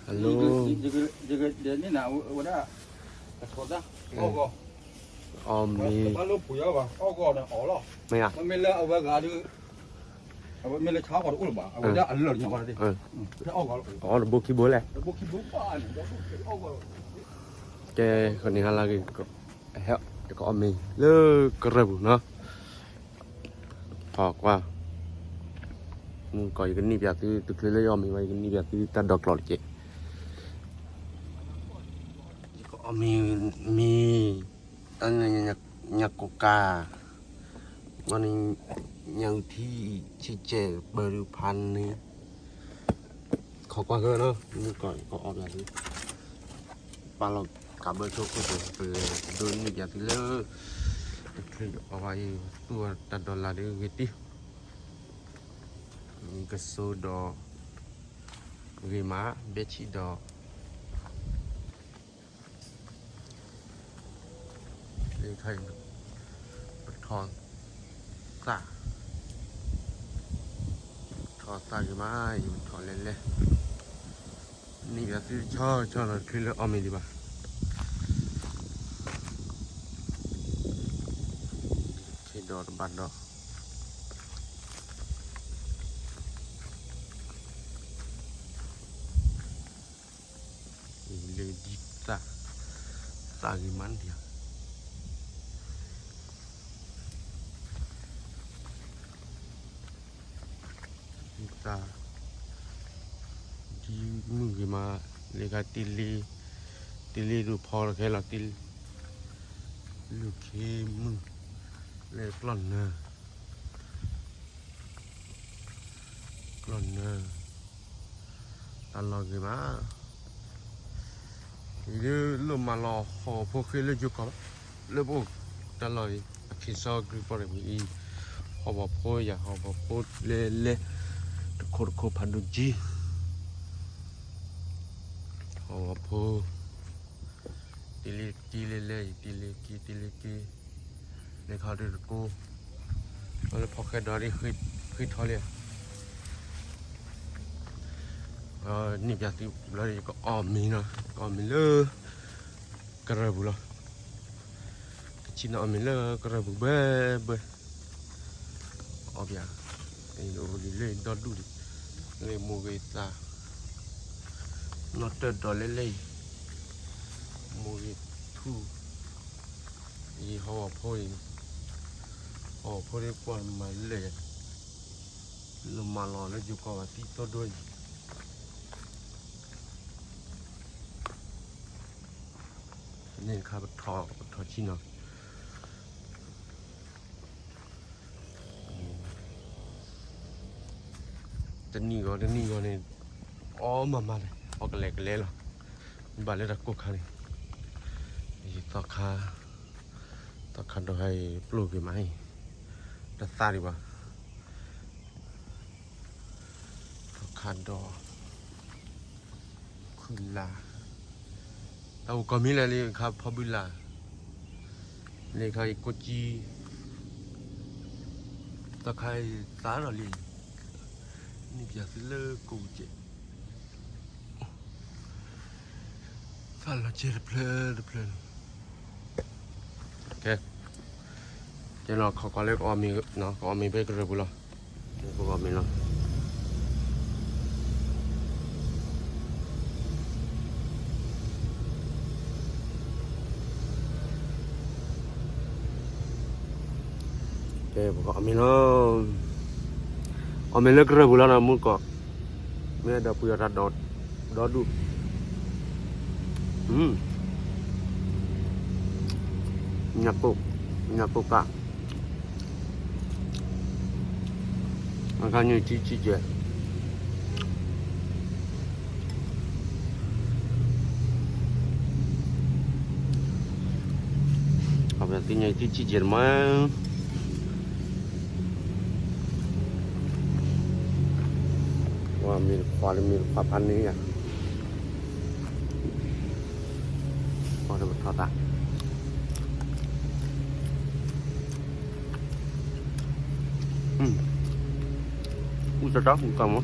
Hello, န့ၣ်နဝဲဒၣ် အီၣ်မ့ၤ, ဘၣ်လိၣ်ပှ့ၤအီၣ်ဘၣ် အီၣ်ဂီၢ်ဒီးအီၣ်လီၤ, မ့ၢ်ဧါ, မ့မ့ၢ်လၢအဝဲဂၤဒီး အဝဲမ့ၢ်လၢဆါအီၣ်ဂီၢ်တအိၣ်လၢၤဘၣ်, အဝဲဒၣ်အလၢာ်တညီဘၣ်တသ့, အီၣ်ဂီၢ်လီၤ, အီၣ်တဘိခံဘိလဲၣ်, တဘိခံဘိဘၣ်န့ၣ်, ကဲ, ဃိန့ၣ်ဟါလၢအဂ့ၤ, ဟဲ, ယကအီၣ်မ့ၤလၢကရၢၢ်ပူၤနီၤ, ဖီကွၢ်, မုၢ်ကီး ယကနံၣ်ပၠးသု တချုးလၢယအီၣ်မ့ၤဘၣ် ယကနံၣ်ပၠးသုတၢ်ဒိးကျီၢ်တက့ၢ်, ယကအီၣ်မ့ၤ, မ့ၤ, တၢ်န့ၣ် ညၣ်ကိးကး, မ့ၢ်န့ၣ် ညၣ်အုၣ်ထံ ဆံးကဲး ပၢၤဒုးဖးန့ၣ်, ခိးကွၢ်ဃၢနီၤ မုၢ်ကီး ယကအီၣ်ပၠးသု, ပာ်လီၤကးဘၢဆိခိၣ်သ့ၣ် ပလဲၤဒိးနံၣ်ပၠးသုလၢ တချုးယအီၣ်ဘၣ်အံၤ သူၣ်အီၤတၢ်ဒိးလၢ်ဒီးဂ့ၤတံၢ်, ကစိဒီး ဂ့ၤမး ဘဲဆံးဒီး လၢခါအံၤ ပထီၣ်သၣ်, ထီၣ်သၣ်ဂ့ၤမး ယပထီၣ်လဲၤလဲၤ, နံၣ်ပၠးသုတဆီဆီနီၤ တချုးလၢအီၣ်မ့ၤဒံးဘၣ်, ခဲဒီးတဘၣ်ဒီး လၢဒ်သၣ်, သၣ်ဂ့ၤမးနံၣ်ဧါ, ဒ်သၣ်, ဒ်မုၢ်ဂ့ၤမး, လၢခါတ့လ့, တ့လ့ဒိၣ်ဖီတခဲလီၤ, တ့လ့ခ့မုၢ်, လၢကျီၢ်နၢ ကျီၢ်နၢ, တၢ်လီၢ်ဂ့ၤမး, အံၤဒ်လိၣ်မၤလီၤဟီၣ်ဖိဃ့လၢယိၤကီၢ်ဘၣ်, လၢပအိၣ်တၢ်လီၢ်အံၤ အခံစီကရံၣ်ပီၣ်တမံၤအံၤ, ဟီၣ်ဝီၤဖိယၤ ဟီၣ်ဝီၤဖိလဲလဲ, တခိၣ်တခိၣ်ဖးဒိၣ်ကံ ဟီၣ်ဝီၤဖိ, တ့လ့ကံလဲလဲ ယတ့လ့ကံ တ့လ့ကံ, လၢခါဒ်တကိး, လၢဖီၣ်ဃဲဒီးဒ်ဃ့ထီလံ, နံၣ်ပၠးသုဘျီယကအီၣ်မ့ၤနီၤ ကအီၣ်မ့ၤလၢ ကရၢၢ်ပူၤလီၤ, ကဆံၣ်နီၤအီၣ်မ့ၤလၢကရၢၢ်ပူၤဘှဲဘှဲ, အီၣ်ပၠး, လၢဒီဒူၣ်ဒံး, လၢမိၢ်ဂ့ၤသး, နီၢ်တၢၢ်ဒီးလဲလဲအံၤ, မိၢ်ဂ့ၤထူၣ်, အံၤဟီၣ်ဝီၤဖိအံၤ, ဟီၣ်ဝီၤဖိဒ်ကွၢ်မၤလဲၣ်, လၢမၤလီၤလၢယိၤကီၢ်ဘၣ်သံသိဒိအံၤ န့ၣ်တခါပထီၣ် ပထီၣ်ဆံနီၤ, တနံၣ်ဂီၤတနံၣ်ဂီၤန့ၣ် အီၣ်မးမးန့ၣ် အီၣ်ကလဲာ်ကလဲာ်လီၤ, ဘၣ်လၢတၢ်ကိၢ်ခါန့ၣ်, ယသီခါ, သီခါဒီးဟဲအံၤပျိၢ်က့ၤမးအံၤ, တသၣ်ဒံးဘၣ် သီခါဒီး ခုၣ်လၢ်, တၢ်အိၣ်ကီၢ်မံၤလဲၣ်လံခါဖီဘုလၢ်, လံခါအံၤကိးကံ, သီခါအံၤသၣ်ဒီးလံ, နံၣ်ပၠးသုလၢကိးကဲး သၣ်လီၤကဲတဖျၢၣ်တဖျၢၣ်န့ၣ်, ကဲ, ကဲနီၤ ခိးကွၢ်လၢကအီၣ်မ့ၤ, ကအီၣ်မ့ၤဖဲကရၢၢ်ပူၤလီၤ, ပကအီၣ်မ့ၤလီၤ, ကဲ ပကအီၣ်မ့ၤလီၤ, အီၣ်မ့ၤလၢကရၢၢ်ပူၤလီၤနီၤ မုၢ်ကီး, မ့ၢ်ဒီးပှ့ၤအီၤတၢ်ဒီးဒူၣ်, ညၣ်ကိၢ်, ညၣ်ကိၢ်ကး, အခါညၣ်ထံဆံးကဲး, အဝဲသ့ၣ်ညၣ်ထံဆံးကဲးတမး, ဝဲမ့ၢ်တခွါလၢမ့ၢ်တခွါဖးန့ၢ်ယၤ အီၣ်တပထီသး, အူတၢ်တၢ်ဟူကမီၤ,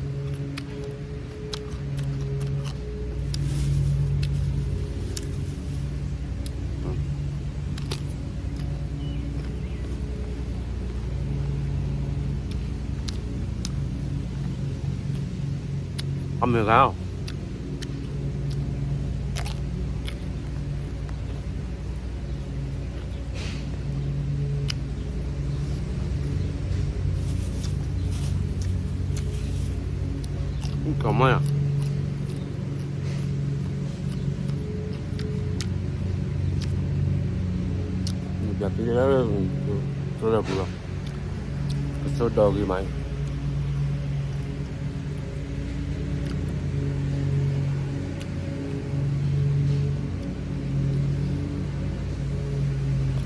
မ့ၢ်ဂၤ, ကမၣ်ယၤ, ပၠးသ့လၢ ကသိၣ်ဒီးပူၤလီၤ, ကသိၣ်ဒီးဂ့ၤမးအံၤ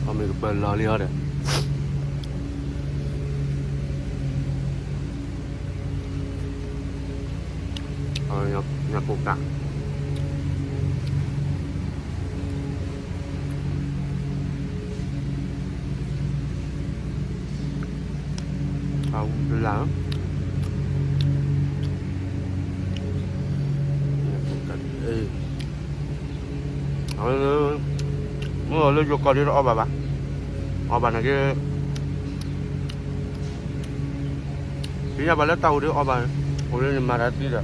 အမ့ၢ်ကပၢၤလီၤလံအီၤဒီး ညၣ်ကိၣ်ကး အဝဲလၢ အဝဲ မ့ၢ်အီၤလၢယိၤကီၢ်ဒ်တအီၣ်ဘၣ်ဘၣ်, အီၣ်ဘၣ်နာ်က့ သ့ၣ်ညါဘၣ်လၢတၢ်အိၣ်ဒ်အီၣ်ဘၣ်, အိၣ်လၢနမၤတၢ်သံဒီး တဲ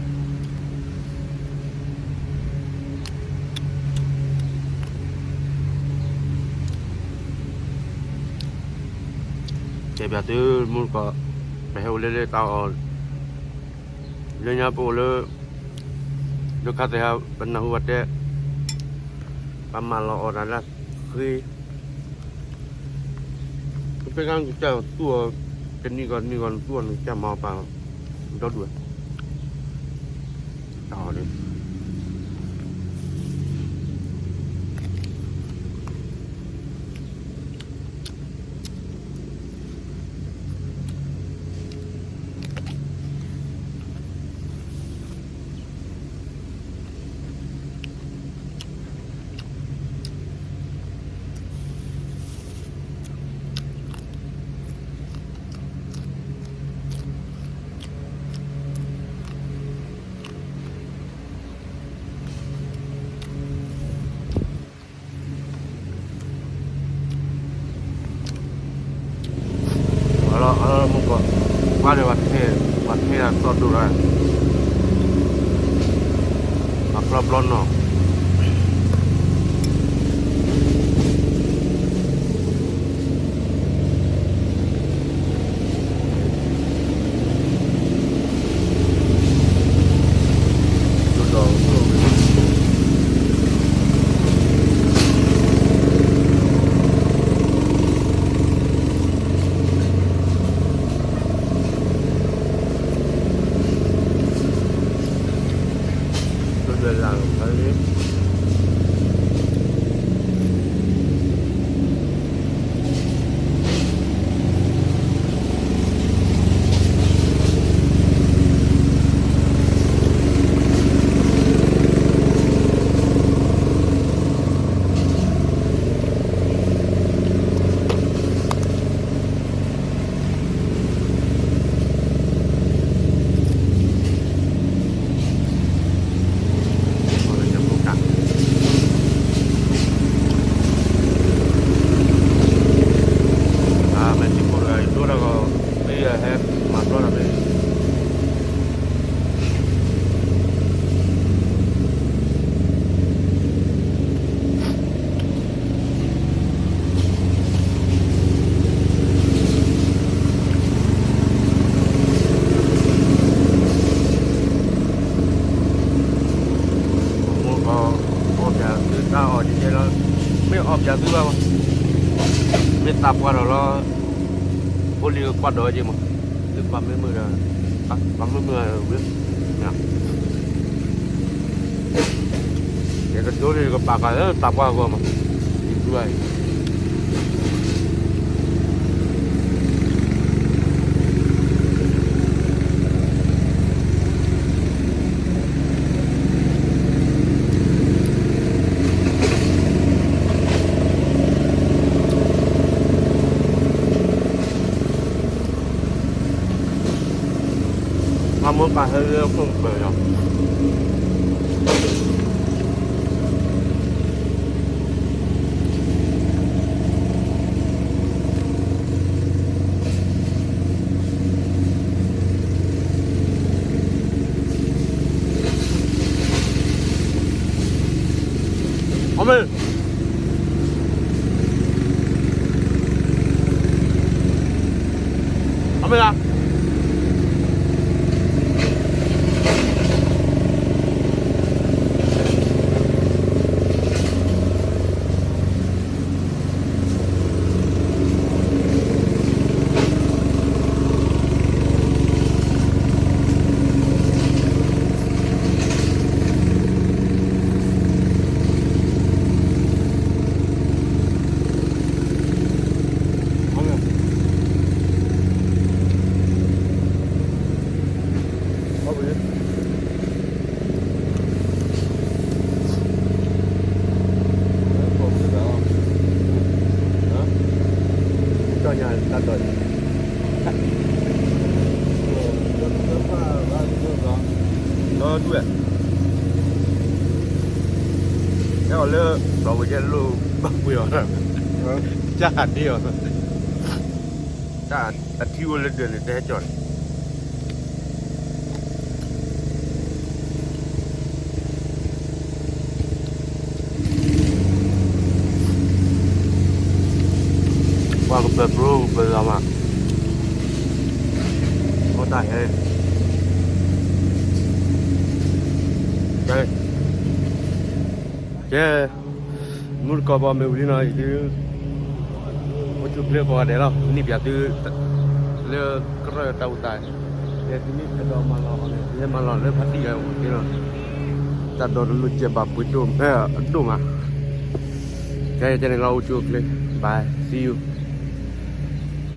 ပၠးသုမုၢ်ကီး, ပဟဲအိၣ်လၢလၢတၢ်အီၣ်, လၢညါပအိၣ်လၢ ဒုက္ခသည်ဟး ပနၢ်ဟူဘၣ်တဲ, ပမၤလီၤအီၣ်တၢ်လၢဃ့, ပကကသူၣ်အီၤ, တနံၤဂီၤနံၤဂီၤနသူၣ်အီၤနကမၤအီၤပာ်, ဒီဒူၣ်, တၢ်အီၣ်ဒ် အလီၢ်မုၢ်ကီး, ပှၤဒီးပှၤထဲ, ပှၤထဲအသီၣ်ဒိၣ်လီၤ, ပှၤကျီဘျီနီၢ် အီၣ်ပၠးသုတၢ်အီၣ်ဒ်လဲၣ်လီၤ, မ့ၢ်အီၣ်ပၠးသုဘၣ်, မ့ၢ်သးပှၢ်ထီၣ်လီၤ, ဖိလံၤကကွၢ်ဒီးဝဲက့ၤမး, သုပာ်မ့ၢ်မုာ်ဒီး, ပာ်မ့ၢ်မုာ်ဝဲ, ယကဒိးန့ၣ် ယကပာ်ပှၤလၢသးပှၢ်အဂီၢ်မး, ယတူၢ်ဘၣ်အံၤ မ့ၢ်ပာ်ဟဲလၢခိၣ်ကပၢၤလီၤ. မ့ၢ်ပှၤဟဲလၢခိၣ်ကပၢၤလီၤ. မ့ၢ် အမ့ၢ် လီၤဒွဲၣ်, ဟဲအီၤလၢ လီၤဝဲယဲၢ်လိၣ်ဘၣ်ပှ့ၤအီၤ, ကၢ်ဒ့အီၤ, တၢ်အထံအိၣ်လၢဒွဲၣ်န့ၣ် တဟဲကၠီၣ်န့ၣ် ပှၤကပၢၤပြိကပၢၤလီၤမး, အိၣ်တၢ်ဟဲ, ကဲ, ကဲ, မုၢ်တကိးဘီမ့ၢ်ဝံၤလံနီၤ, ယဒုး အိၣ်ဆူၣ်အိၣ်ချ့ကိးဂၤဒဲးလီၤ, န့ၢ်ပၠးသု လၢကရၢၢ်တၢ်အိၣ်သး, ယဲသုမ့ၢ်ဖဲဒီးမၤလီၤ, ယဟဲမၤလီၤလၢဖါတံၢ်အအိၣ်သ့လီၤ, တၢ်ဒိးတလိၣ်စဲးဘၣ်ပှ့ၤဒိၣ်မး, အဒိၣ်မး, ကဲကဲန့ၣ်လီၤ, အိၣ်ဆူၣ်အိၣ်ချ့, bye, see you.